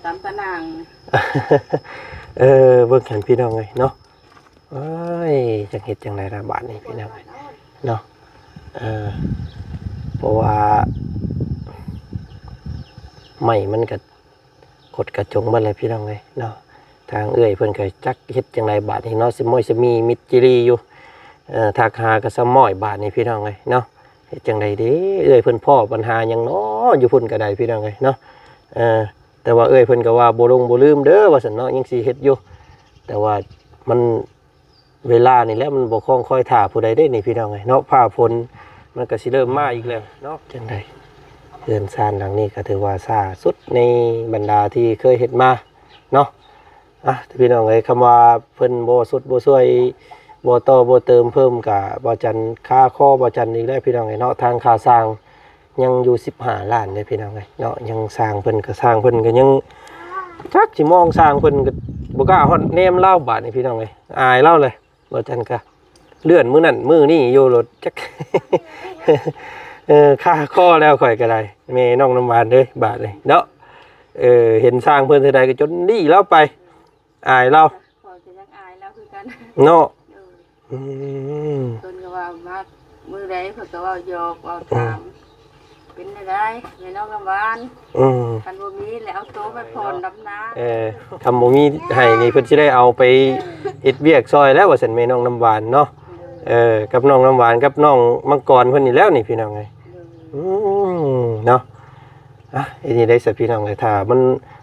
ຕາມຕາໜ່າງ ເອີ ເບິ່ງຫັ້ນພີ່ນ້ອງເອີຍເນາະ. ໂອ້ຍ ຈັກເຮັດຈັ່ງໃດລະບາດນີ້ພີ່ນ້ອງເອີຍເນາະ. ເອີ ເພາະວ່າໄມ້ມັນກະ ຂົດກະຈົງເບິດແລ້ວພີ່ນ້ອງເອີຍເນາະ. ທາງເອື້ອຍເພິ່ນກະຈັກເຮັດຈັ່ງໃດບາດນີ້ເນາະ. ຊິມ້ອຍຊິມີມິດຈີລີຢູ່ ເອີ ທັກຫາກະສະມ້ອຍບາດນີ້ພີ່ນ້ອງເອີຍເນາະ. ເຮັດຈັ່ງໃດເດ ເອື້ອຍເພິ່ນພໍ້ບັນຫາຫຍັງເນາະ ຢູ່ພຸ້ນກະໄດ້ພີ່ນ້ອງເອີຍເນາະ. ເອີ ແຕ່ວ່າເອື້ອຍເພິ່ນກະວ່າບໍ່ຫຼົງບໍ່ລືມເດີວ່າຊັ້ນເນາະ ຍັງຊິເຮັດຢູ່. ແຕ່ວ່າມັນ ເວລານີ້ແຫຼະ ມັນບໍ່ຄອງຄອຍຖ້າຜູ້ໃດເດ້ນີ້ພີ່ນ້ອງເອີຍເນາະ. ຟ້າຝົນມັນກະຊິເລີ່ມມາອີກແລ້ວເນາະ. ຈັ່ງໃດ ເຮືອນຊານຫຼັງນີ້ກະຖືວ່າຊ້າສຸດໃນບັນດາທີ່ເຄີຍເຮັດມາເນາະ. ອ່ະ ພີ່ນ້ອງເອີຍ ຄຳວ່າເພິ່ນບໍ່ຊຸດບໍ່ຊ່ວຍ ບໍ່ຕໍ່ບໍ່ເຕີມເພີ່ມ ກະບໍ່ຈັນ ຄາຄໍບໍ່ຈັນອີກແລ້ວພີ່ນ້ອງເອີຍເນາະ. ທາງຄ່າສ້າງ ຍັງຢູ່ສິບຫ້າລ້ານເດ້ພີ່ນ້ອງເອີຍເນາະ. ຍັງຊ່າງເພິ່ນກະ ຊ່າງເພິ່ນກະຍັງ ຈັກຊິມອງ ຊ່າງເພິ່ນກະບໍ່ກ້າຮອດແນມລາວບາດນີ້ພີ່ນ້ອງເອີຍ. ອາຍລາວແຫຼະ ບໍ່ຈັນກະເລື່ອນມື້ນັ້ນມື້ນີ້ຢູ່ໂລດຈັກ. ເອີ ຄາຄໍແລ້ວຂ້ອຍກະໄດ້ ແມ່ນ້ອງນ້ຳຫວານເອີຍ ບາດນີ້ເນາະ. ເອີ ເຫັນຊ່າງເພິ່ນເທື່ອໃດກະຈົນໜີລາວໄປ ອາຍລາວ. ຂ້ອຍກະຍັງອາຍລາວຄືກັນເນາະ. ໂດຍ ອືມ ເພິ່ນກະວ່າມາມື້ໃດເພິ່ນກະເວົ້າຫຍອກເວົ້າຖາມ ເປັນແນວໃດແມ່ນ້ອງນ້ຳຫວານ. ອືມ ຄັນບໍ່ມີແລ້ວເອົາໂຕໄປຜ່ອນດຳນາ. ເອີ ຄັນບໍ່ມີໃຫ້ນີ້ເພິ່ນຊິໄດ້ເອົາໄປເຮັດວຽກຊ່ອຍແລ້ວວ່າຊັ້ນ ແມ່ນ້ອງນ້ຳຫວານເນາະ. ເອີ ກັບນ້ອງນ້ຳຫວານກັບນ້ອງມັງກອນເພິ່ນນີ້ແລ້ວນີ້ພີ່ນ້ອງເອີຍ. ໂດຍ ອືມ ເນາະ. ອ່ະ ເຮັດຈັ່ງໃດຊະພີ່ນ້ອງເອີຍ ຖ້າມັນ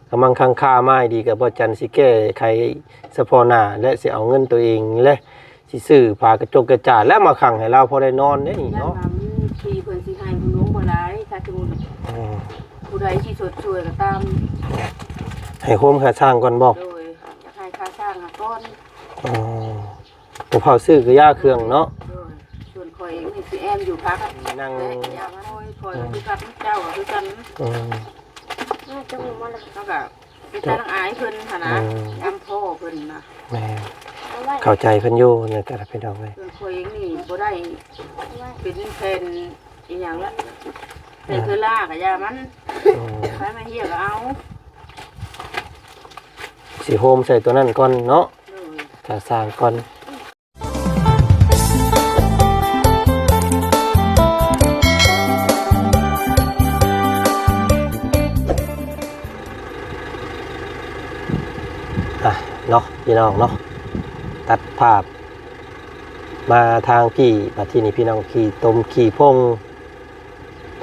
ກຳລັງຄ້າງຄາມາໃຫ້ດີກະບໍ່ຈັນຊິແກ້ໄຂສະເພາະໜ້າ ແລະ ຊິເອົາເງິນໂຕເອງ ແລະ ຊິຊື້ຜ້າກະຈົກກະຈາດ ແລະ ມາຂັງໃຫ້ລາວພໍໄດ້ນອນເດ້ນີ້ເນາະ. ຢ້ານວ່າມັນທີ່ເພິ່ນຊິໃຫ້ຜູ້ລົງບໍ່ຫຼາຍ ຖ້າສົມມຸດ ອືມ ຜູ້ໃດຊິຊົດຊ່ວຍກະຕາມ ໃຫ້ໂຮມຄ່າສ້າງກ່ອນບໍ? ໂດຍ ຢາກໃຫ້ຄ່າສ້າງຫັ້ນກ່ອນ. ອໍ ບໍ່ຟ້າວຊື້ກະຢ່າເຄື່ອງເນາະ. ໂດຍ ສ່ວນຂ້ອຍເອງນີ້ຊິແອມຢູ່ພາກັນນັ່ງ ແລະ ຢ່າມານ້ອຍຂ້ອຍ ອືມ ຄືກັນ ເຈົ້າກະຄືກັນ. ອືມ ເຮົາກະ ເປັນຕາອາຍເພິ່ນຫັ້ນນະ ອືມ ຍາມພໍ້ເພິ່ນນະ. ແມ່ນ ເຂົ້າໃຈເພິ່ນຢູ່ ນີ້ກະພີ່ນ້ອງເອີຍ. ເພິ່ນຂ້ອຍເອງນີ້ບໍ່ໄດ້ເປັນແຜ່ນອີຫຍັງລະ ແຜ່ນເທື່ອລາກະຢ່າມັນ ອືມ ໃຜມາເຮັດກະເອົາ ຊິໂຮມໃສ່ໂຕນັ້ນກ່ອນເນາະ. ໂດຍ ກະສ້າງກ່ອນ. ອ່ະ ເນາະ ພີ່ນ້ອງເນາະ ຕັດພາບມາທາງພີ້ ບາດທີນີ້ພີ່ນ້ອງ ຂີ້ຕົມຂີ້ພົ່ງ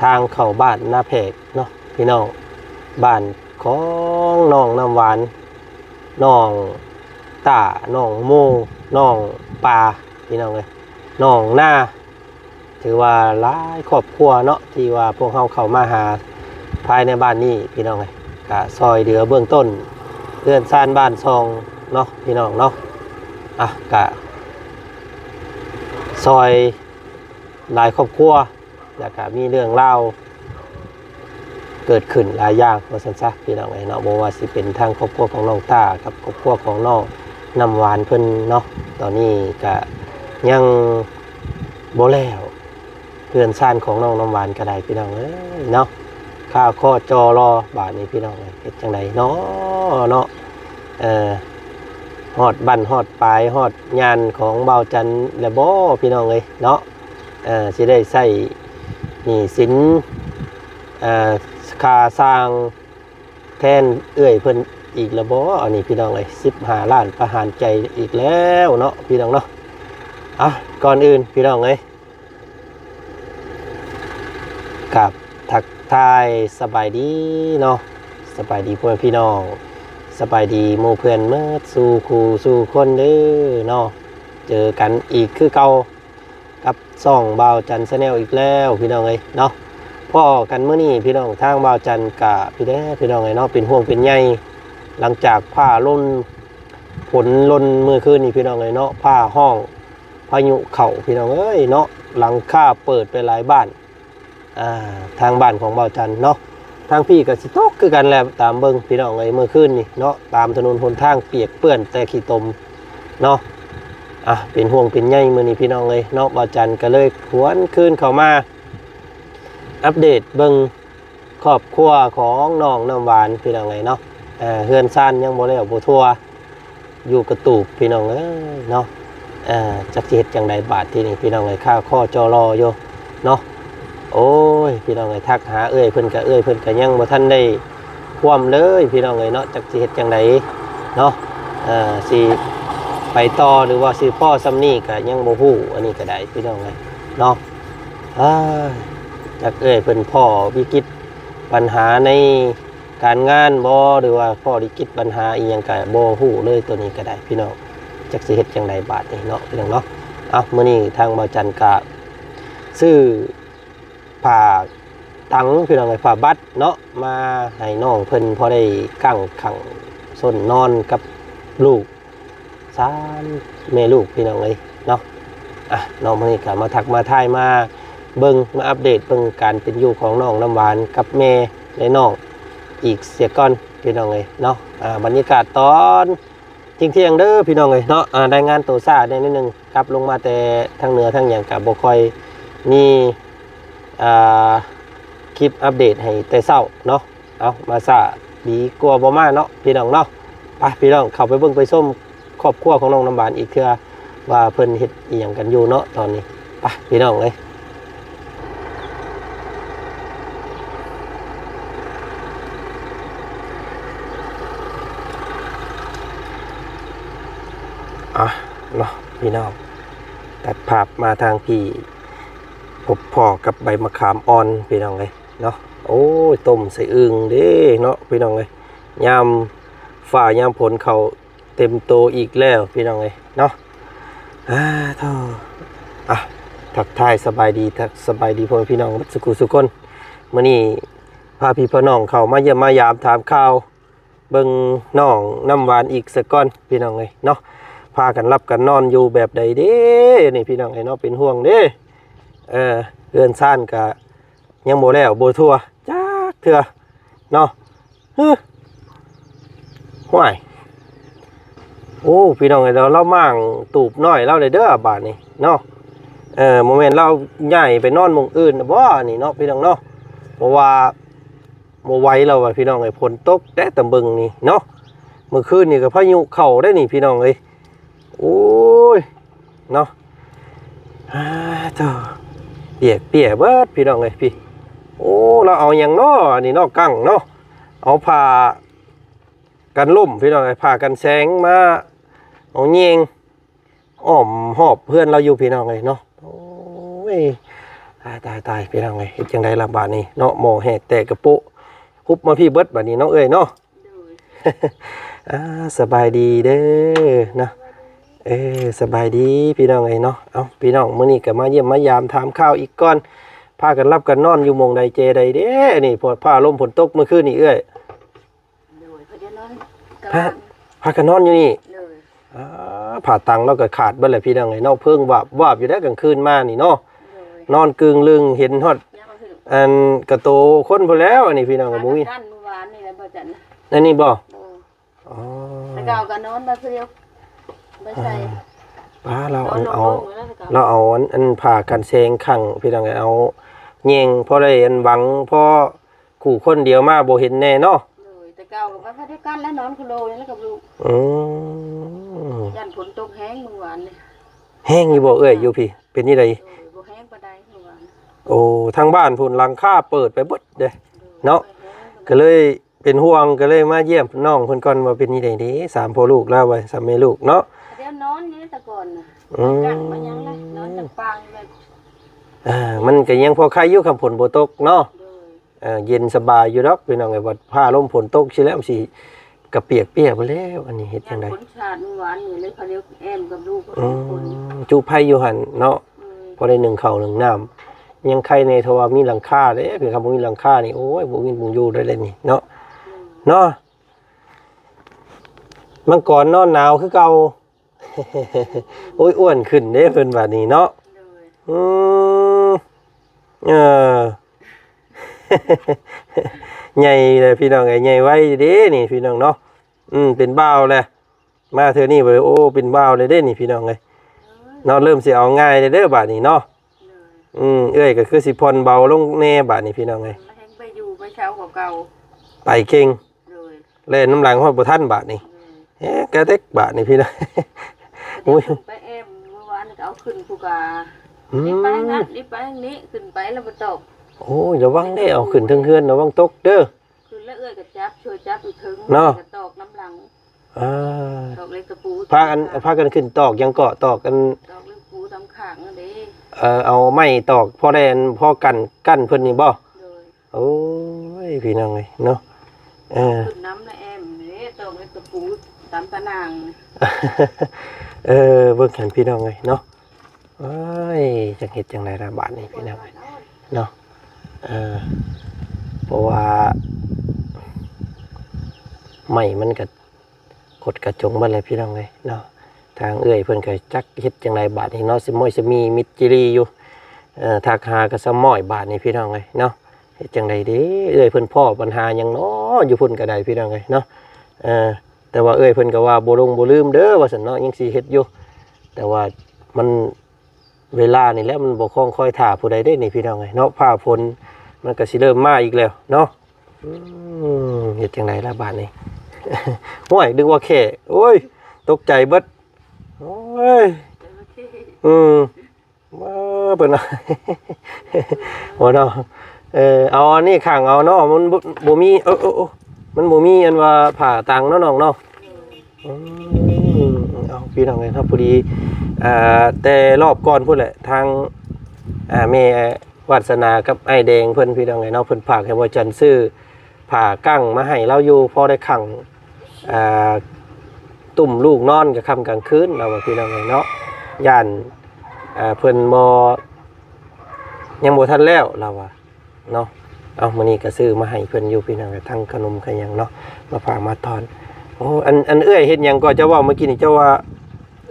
ທາງເຂົ້າບ້ານນາແພກເນາະ ພີ່ນ້ອງ ບ້ານຂອງນ້ອງນ້ຳຫວານ ນ້ອງຕ້າ ນ້ອງໂມ ນ້ອງປາ ພີ່ນ້ອງເອີຍ ນ້ອງນາ ຖືວ່າຫຼາຍຄອບຄົວເນາະ ທີ່ວ່າພວກເຮົາເຂົ້າມາຫາພາຍໃນບ້ານນີ້ ພີ່ນ້ອງເອີຍ ກະຊ່ອຍເຫຼືອເບື້ອງຕົ້ນເຮືອນຊານບ້ານຊ່ອງເນາະ ພີ່ນ້ອງເນາະ. ອ່ະ ກະຊ່ອຍຫຼາຍຄອບຄົວ ແລ້ວກະມີເລື່ອງລາວເກີດຂຶ້ນຫຼາຍຢ່າງວ່າຊັ້ນຊະ ພີ່ນ້ອງເອີຍເນາະ. ບໍ່ວ່າຊິເປັນທາງຄອບຄົວຂອງນ້ອງຕ້າກັບຄອບຄົວຂອງນ້ອງນ້ຳຫວານເພິ່ນເນາະ ຕອນນີ້ກະຍັງບໍ່ແລ້ວ ເຮືອນຊານຂອງນ້ອງນ້ຳຫວານກະໄດ້ ພີ່ນ້ອງເອີຍເນາະ. ຄາຄໍຈໍລໍບາດນີ້ ພີ່ນ້ອງເອີຍ ເຮັດຈັ່ງໃດເນາະ ເນາະ. ເອີ ຮອດບັ້ນຮອດປາຍຮອດຍານຂອງບ່າວຈັນແລ້ວບໍ ພີ່ນ້ອງເອີຍເນາະ. ເອີ ຊິໄດ້ໃຊ້ໜີ້ສິນ ເອີ ຄ່າສ້າງແທນເອື້ອຍເພິ່ນອີກແລ້ວບໍ ອັນນີ້ ພີ່ນ້ອງເອີຍ. ສິບຫ້າລ້ານປະຫານໃຈອີກແລ້ວເນາະ ພີ່ນ້ອງເນາະ. ເອົາ ກ່ອນອື່ນ ພີ່ນ້ອງເອີຍ ກາບທັກທາຍສະບາຍດີເນາະ ສະບາຍດີພໍ່ແມ່ພີ່ນ້ອງ ສະບາຍດີໝູ່ເພື່ອນໝົດສູ່ຄູ່ສູ່ຄົນເດີເນາະ. ເຈີກັນອີກຄືເກົ່າ ກັບຊ່ອງບ່າວຈັນ Channel ອີກແລ້ວ ພີ່ນ້ອງເອີຍເນາະ. ພໍ້ກັນມື້ນີ້ ພີ່ນ້ອງ ທາງບ່າວຈັນກະ ພີ່ແດ່ ພີ່ນ້ອງເອີຍເນາະ ເປັນຫ່ວງເປັນໃຍ ຫຼັງຈາກຟ້າລົນ ຝົນລົນມື້ຄືນນີ້ ພີ່ນ້ອງເອີຍເນາະ ຟ້າຮ້ອງ ພາຍຸເຂົ້າ ພີ່ນ້ອງເອີຍເນາະ. ຫຼັງຄາເປີດໄປຫຼາຍບ້ານ ອ່າ ທາງບ້ານຂອງບ່າວຈັນເນາະ ທາງພີ້ກະຊິຕົກຄືກັນແຫຼະ ຕາມເບິ່ງ ພີ່ນ້ອງເອີຍ ມື້ຄືນນີ້ເນາະ ຕາມຖະໜົນຫົນທາງປຽກເປື້ອນແຕ່ຂີ້ຕົມເນາະ. ອ່ະ ເປັນຫ່ວງເປັນໃຍມື້ນີ້ ພີ່ນ້ອງເອີຍເນາະ ບ່າວຈັນກະເລີຍຫວນຄືນເຂົ້າມາອັບເດດເບິ່ງ ຄອບຄົວຂອງນ້ອງນ້ຳຫວານ ພີ່ນ້ອງເອີຍເນາະ. ເອີ ເຮືອນຊານຍັງບໍ່ແລ້ວບໍ່ທົ່ວ ຢູ່ກະຕູບ ພີ່ນ້ອງເອີຍເນາະ. ເອີ ຈັກຊິເຮັດຈັ່ງໃດບາດທີນີ້ ພີ່ນ້ອງເອີຍ ຄາຄໍຈໍລໍຢູ່ເນາະ. ໂອ້ຍ ພີ່ນ້ອງເອີຍ ທັກຫາເອື້ອຍເພິ່ນກະ ເອື້ອຍເພິ່ນກະຍັງບໍ່ທັນໄດ້ຄວາມເລີຍ ພີ່ນ້ອງເອີຍເນາະ. ຈັກຊິເຮັດຈັ່ງໃດເນາະ ເອີ ຊິໄປຕໍ່ ຫຼືວ່າຊິພໍສ່ຳນີ້ກະຍັງບໍ່ຮູ້ ອັນນີ້ກະໄດ້ ພີ່ນ້ອງເອີຍເນາະ. ເອີ ຈັກເອື້ອຍເພິ່ນພໍວິກິດບັນຫາໃນການງານບໍ່ ຫຼືວ່າພໍວິກິດບັນຫາອີ່ຫຍັງກະບໍ່ຮູ້ເລີຍ ໂຕນີ້ກະໄດ້ ພີ່ນ້ອງ. ຈັກຊິເຮັດຈັ່ງໃດບາດນີ້ເນາະ ພີ່ນ້ອງເນາະ. ເອົາ ມື້ນີ້ທາງບ່າວຈັນກະຊື້ຜ້າຕັງ ພີ່ນ້ອງເອີຍ ຜ້າບັດເນາະ ມາໃຫ້ນ້ອງເພິ່ນພໍໄດ້ກັ້ງຂັງຊົນນອນກັບລູກ ສາມແມ່ລູກ ພີ່ນ້ອງເອີຍເນາະ. ອ່ະ ເນາະ ມື້ນີ້ກະມາທັກມາທາຍ ມາເບິ່ງ ມາອັບເດດເບິ່ງການເປັນຢູ່ຂອງນ້ອງນ້ຳຫວານກັບແມ່ ແລະ ນ້ອງອີກເສຍກ່ອນ ພີ່ນ້ອງເອີຍເນາະ. ອ່າ ບັນຍາກາດຕອນທ່ຽງໆເດີ ພີ່ນ້ອງເອີຍເນາະ. ອ່າ ລາຍງານໂຕຊ້າແດ່ໜ້ອຍໜຶ່ງ ກັບລົງມາແຕ່ທາງເໜືອທາງຫຍັງ ກະບໍ່ຄ່ອຍມີ ອ່າ ຄລິບອັບເດດໃຫ້ແຕ່ເຊົ້າເນາະ. ເອົາ ມາຊ້າດີກວ່າບໍ່ມາເນາະ ພີ່ນ້ອງເນາະ. ໄປ ພີ່ນ້ອງ ເຂົ້າໄປເບິ່ງໄປຊົມຄອບຄົວຂອງນ້ອງນ້ຳຫວານອີກເທື່ອ ວ່າເພິ່ນເຮັດອີ່ຫຍັງກັນຢູ່ເນາະຕອນນີ້. ໄປ ພີ່ນ້ອງເອີຍ. ອ່ະ ເນາະ ພີ່ນ້ອງ ຕັດພາບມາທາງພີ້ ພົບພໍ້ກັບໃບມະຂາມອ່ອນ ພີ່ນ້ອງເອີຍເນາະ. ໂອ້ຍ ຕົ້ມໃສ່ອຶ່ງເດ້ເນາະ ພີ່ນ້ອງເອີຍ. ຍາມຟ້າຍາມຝົນເຂົ້າເຕັມໂຕອີກແລ້ວ ພີ່ນ້ອງເອີຍເນາະ. ອາ ໂທ້ ອ່ະ ທັກທາຍສະບາຍດີ ທັກ ສະບາຍດີພໍ່ແມ່ພີ່ນ້ອງເບິດສູ່ຜູ້ສູ່ຄົນ. ມື້ນີ້ພາພີ່ພານ້ອງເຂົ້າມາຢ້ຽມມາຢາມຖາມຂ່າວ ເບິ່ງນ້ອງນ້ຳຫວານອີກສາກ່ອນ ພີ່ນ້ອງເອີຍເນາະ. ພາກັນຫຼັບກັນນອນຢູ່ແບບໃດເດ້ນີ້ ພີ່ນ້ອງເອີຍເນາະ ເປັນຫ່ວງເດ້. ເອີ ເຮືອນຊານກະຍັງບໍ່ແລ້ວບໍ່ທົ່ວຈັກເທື່ອເນາະ. ຮຶ ຫ້ວຍ ໂອ້ ພີ່ນ້ອງເອີຍ ລາວ ລາວມ້າງຕູບນ້ອຍລາວເດ້ ເດີ ບາດນີ້ເນາະ. ເອີ ບໍ່ແມ່ນລາວຍ້າຍໄປນອນໝ່ອງອື່ນນະບໍ່ນີ້ເນາະ ພີ່ນ້ອງເນາະ. ເພາະວ່າ ບໍ່ໄຫວແລ້ວວ່າ ພີ່ນ້ອງເອີຍ ຝົນຕົກແຕ່ຕະເບິ່ງນີ້ເນາະ. ມື້ຄືນນີ້ກໍພາຍຸເຂົ້າໄດ໋ນີ້ ພີ່ນ້ອງເອີຍ. ໂອ້ຍ ເນາະ ອາ ໂທ້ ປຽກເປຍເບິດ ພີ່ນ້ອງເອີຍ. ພີ້ ໂອ້ ລາວເອົາຫຍັງເນາະ ອັນນີ້ເນາະ ກັ້ງເນາະ. ເອົາຜ້າກັນລົມ ພີ່ນ້ອງເອີຍ ຜ້າກັນແສງມາ ເອົາແຍງ ອ້ອມຮອບເຮືອນລາວຢູ່ ພີ່ນ້ອງເອີຍເນາະ. ໂອ້ຍ ຕາຍ ຕາຍ ຕາຍ ພີ່ນ້ອງເອີຍ ເຮັດຈັ່ງໃດລະບາດນີ້ເນາະ. ໝໍ້ແຫກແຕກກະໂປະ ຮຸບມາພີ້ເບິດບາດນີ້ເນາະ ເອື້ອຍເນາະ. ໂດຍ ອ່າ ສະບາຍດີເດີເນາະ. ເອີ ສະບາຍດີພີ່ນ້ອງເອີຍເນາະ. ເອົ້າ ພີ່ນ້ອງ ມື້ນີ້ກໍມາຢ້ຽມມາຢາມຖາມຂ່າວອີກກ່ອນ. ພາກັນຫຼັບກັນນອນຢູ່ໝ່ອງໃດແຈໃດເດ້ນີ້ ເພາະຟ້າລົມຝົນຕົກມື້ຄືນນີ້ເອື້ອຍ. ໂດຍ ພາກັນນອນ ພາ ພາກັນນອນຢູ່ນີ້. ໂດຍ ອ່າ ຜ້າຕັງລາວກໍຂາດເບິດແຫຼະພີ່ນ້ອງເອີຍເນາະ. ເພິ່ງວາບວາບຢູ່ເດ້ກາງຄືນມານີ້ເນາະ. ໂດຍ ນອນກຶ່ງລຶ່ງເຫັນຮອດ ຍາມກາງຄືນ ອັນກະໂຕຄົນພຸ້ນແລ້ວ. ອັນນີ້ພີ່ນ້ອງກໍບໍ່ມີ ພາກັນນອນມື້ວານນີ້ແຫຼະ ບໍ່ຈັນ ອັນນີ້ບໍ່? ໂດຍ ອໍ ແຕ່ເກົ່າກໍນອນໄປຜູ້ດຽວ ໄປໃສ ອ່າ ປ້າ ລາວອັນເອົາ ນອນໂລງໆ ແລ້ວແຕ່ເກົ່າ ລາວເອົາອັນ ອັນຜ້າກັນແສງຂັງ ພີ່ນ້ອງເອີຍ ເອົາແຍງພໍໄດ້ອັນບັງ ພໍ ຄູ່ຄົນດຽວມາບໍ່ເຫັນແນ່ເນາະ. ໂດຍ ແຕ່ເກົ່າກໍໄປພາດຽວກັນແລ້ວ ນອນໂຄໂລນີ້ແລ້ວກັບລູກ. ອືມ ຢ້ານຝົນຕົກແຮງມື້ວານນີ້. ແຮງຢູ່ບໍ່ເອື້ອຍ ຢູ່ພີ້ ເປັນຈັ່ງໃດ? ໂດຍ ບໍ່ແຮງປານໃດມື້ວານ. ໂອ້ ທາງບ້ານພຸ້ນຫຼັງຄາເປີດໄປເບິດເດ້ ໂດຍ ເນາະ ບໍ່ແຮງປານໃດ ກໍເລີຍເປັນຫ່ວງ ກໍເລີຍມາຢ້ຽມນ້ອງເພິ່ນກ່ອນວ່າເປັນຈັ່ງໃດເດ້ ສາມພໍ່ລູກລາວວ່າ ສາມແມ່ລູກເນາະ. ດຽວນອນຢູ່ແຕ່ກ່ອນນະ ອືມ ກາງມາຫຍັງລະ ນອນຈັກປາງແບບ ອ່າ ມັນກໍຍັງພໍໄຄຢູ່ ຄັນຝົນບໍ່ຕົກເນາະ. ໂດຍ ເອີ ເຢັນສະບາຍຢູ່ດອກພີ່ນ້ອງເອີຍ. ບັດຟ້າລົມຝົນຕົກຊິແລ້ວ ມັນຊິກະປຽກເປຍເບິດແລ້ວ. ອັນນີ້ເຮັດຈັ່ງໃດ? ຝົນສາດມື້ວານນີ້ເລີຍ ພາດຽວແອມກັບລູກ. ອືມ ຈຸໄຟຢູ່ຫັ້ນເນາະ. ອືມ ພໍໄດ້ໜຶ້ງເຂົ້າໜຶ້ງນ້ຳ ຍັງໄຄແດ່ ເພາະວ່າມີຫຼັງຄາເດ້. ຄັນບໍ່ມີຫຼັງຄານີ້ ໂອ້ຍ ບໍ່ມີບ່ອນຢູ່ໄດ້ເດ້ນີ້ເນາະ. ອືມ ເນາະ ມັງກອນນອນໜາວຄືເກົ່າ. ໂອ້ຍ ອ້ວນຂຶ້ນເດ້ເພິ່ນບາດນີ້ເນາະ. ໂດຍ ອືມ ເອີ ໃຫຍ່ແລ້ວພີ່ນ້ອງເອີຍ ໃຫຍ່ໄວເດ້ນີ້ພີ່ນ້ອງເນາະ. ອືມ ເປັນບ່າວແລ້ວ ມາເທື່ອນີ້ ໂອ້ ເປັນບ່າວແລ້ວເດ້ນີ້ພີ່ນ້ອງເອີຍ. ໂດຍ ເນາະ ເລີ່ມຊິເອົາງ່າຍແລ້ວເດີບາດນີ້ເນາະ. ໂດຍ ອືມ ເອື້ອຍກໍຄືຊິຜ່ອນເບົາລົງແດ່ບາດນີ້ພີ່ນ້ອງເອີຍ. ແຮງໄປຢູ່ໄປ ແຖວກວ່າເກົ່າ ໄປເກັ່ງ ໂດຍ ແລ່ນນຳຫຼັງຮອດບໍ່ທັນບາດນີ້ ໂດຍ ແຮງກະເຕັກບາດນີ້ພີ່ນ້ອງ ໂອ້ຍ ຂຶ້ນໄປແອ້ມ ເມື່ອວານນີ້ກໍເອົາຂຶ້ນຜູ້ກາ ອືມ ນີ້ໄປນັ້ນ ນີ້ໄປນີ້ ຂຶ້ນໄປແລ້ວບໍ່ຕອກ ໂອ້ຍ ລະວັງເດ້ ເອົາຂຶ້ນເທິງເຮືອນ ລະວັງຕົກເດີ ຂຶ້ນແລ້ວເອື້ອຍກໍຈັບ ຊ່ວຍຈັບຢູ່ເທິງ ເນາະ ກໍຕອກນຳຫຼັງ ເອີ ຕອກເຫຼັກຕະປູ ພາກັນ ພາກັນຂຶ້ນຕອກຫຍັງເກາະ ຕອກອັນ ຕອກເຫຼັກຕະປູຕາມຂ້າງນັ້ນເດ້ ເອີ ເອົາໄມ້ຕອກພໍແລ່ນ ພໍກັນ ກັ້ນເພິ່ນນີ້ບໍ່ ໂດຍ ໂອ້ຍ ພີ່ນ້ອງເອີຍເນາະ ເອີ ຂຶ້ນນຳນະແອມເດ້ ຕອກເຫຼັກຕະປູຕາມຕາໜ່າງ ເອີ ເບິ່ງຫັ້ນພີ່ນ້ອງເອີຍເນາະ ໂອ້ຍ ຈັກເຮັດຈັ່ງໃດລະບາດນີ້ພີ່ນ້ອງເອີຍເນາະ ເອີ ເພາະວ່າໄມ້ມັນກະ ຄົດກະຈົງເບິດແຫຼະພີ່ນ້ອງເອີຍເນາະ ທາງເອື້ອຍເພິ່ນກະຈັກເຮັດຈັ່ງໃດບາດນີ້ເນາະ ສະມ້ອຍສະມີມິດຈີລີຢູ່ ເອີ ທັກຫາກະສະມ້ອຍບາດນີ້ພີ່ນ້ອງເອີຍເນາະ ເຮັດຈັ່ງໃດເດ້ ເອື້ອຍເພິ່ນພໍ້ບັນຫາຫຍັງເນາະ ຢູ່ພຸ້ນກະໄດ້ພີ່ນ້ອງເອີຍເນາະ ເອີ ແຕ່ວ່າເອື້ອຍເພິ່ນກະວ່າບໍ່ຫຼົງບໍ່ລືມເດີວ່າຊັ້ນເນາະ ຍັງຊິເຮັດຢູ່ ແຕ່ວ່າມັນ ເວລານີ້ແຫຼະ ມັນບໍ່ຄອງຄອຍຖ້າຜູ້ໃດເດ້ນີ້ພີ່ນ້ອງເອີຍເນາະ ຟ້າຝົນມັນກໍຊິເລີ່ມມາອີກແລ້ວເນາະ ອືມ ເຮັດຈັ່ງໃດລະບາດນີ້ ໂອ້ຍ ນຶກວ່າແຂ້ ໂອ້ຍ ຕົກໃຈເບິດ ໂອ້ຍ ອືມ ເອີ ເພິ່ນວ່າ ໂອ້ເນາະ ເອີ ເອົາອັນນີ້ຂັງເອົາເນາະ ມັນບໍ່ ບໍ່ມີ ເອີ ເອີ ມັນບໍ່ມີອັນວ່າຜ້າຕັງເນາະນ້ອງເນາະ. ອືມ ເອົາ ພີ່ນ້ອງເອີຍເນາະ ພໍດີ ເອີ ແຕ່ລອບກ່ອນພຸ້ນແຫຼະ ທາງ ອ່າ ແມ່ວາດສະໜາກັບອ້າຍແດງເພິ່ນ ພີ່ນ້ອງເອີຍເນາະ ເພິ່ນຝາກໃຫ້ບ່າວຈັນຊື້ຜ້າກັ້ງມາໃຫ້ລາວຢູ່ ພໍໄດ້ຂັງ ອ່າ ຕຸ້ມລູກນອນກາງຄ່ຳກາງຄືນ ລາວວ່າ ພີ່ນ້ອງເອີຍເນາະ ຢ້ານ ອ່າ ເພິ່ນບໍ່ ຍັງບໍ່ທັນແລ້ວ ລາວວ່າ. ເນາະ ເອົາ ມື້ນີ້ກໍຊື້ມາໃຫ້ເພິ່ນຢູ່ພີ່ນ້ອງ ທັງຂະໜົມຂະຫຍັງເນາະ ມາຝາກມາຕ້ອນ ໂອ້ ອັນ ອັນເອື້ອຍເຮັດຫຍັງກໍ ເຈົ້າເວົ້າເມື່ອກີ້ນີ້ ເຈົ້າວ່າ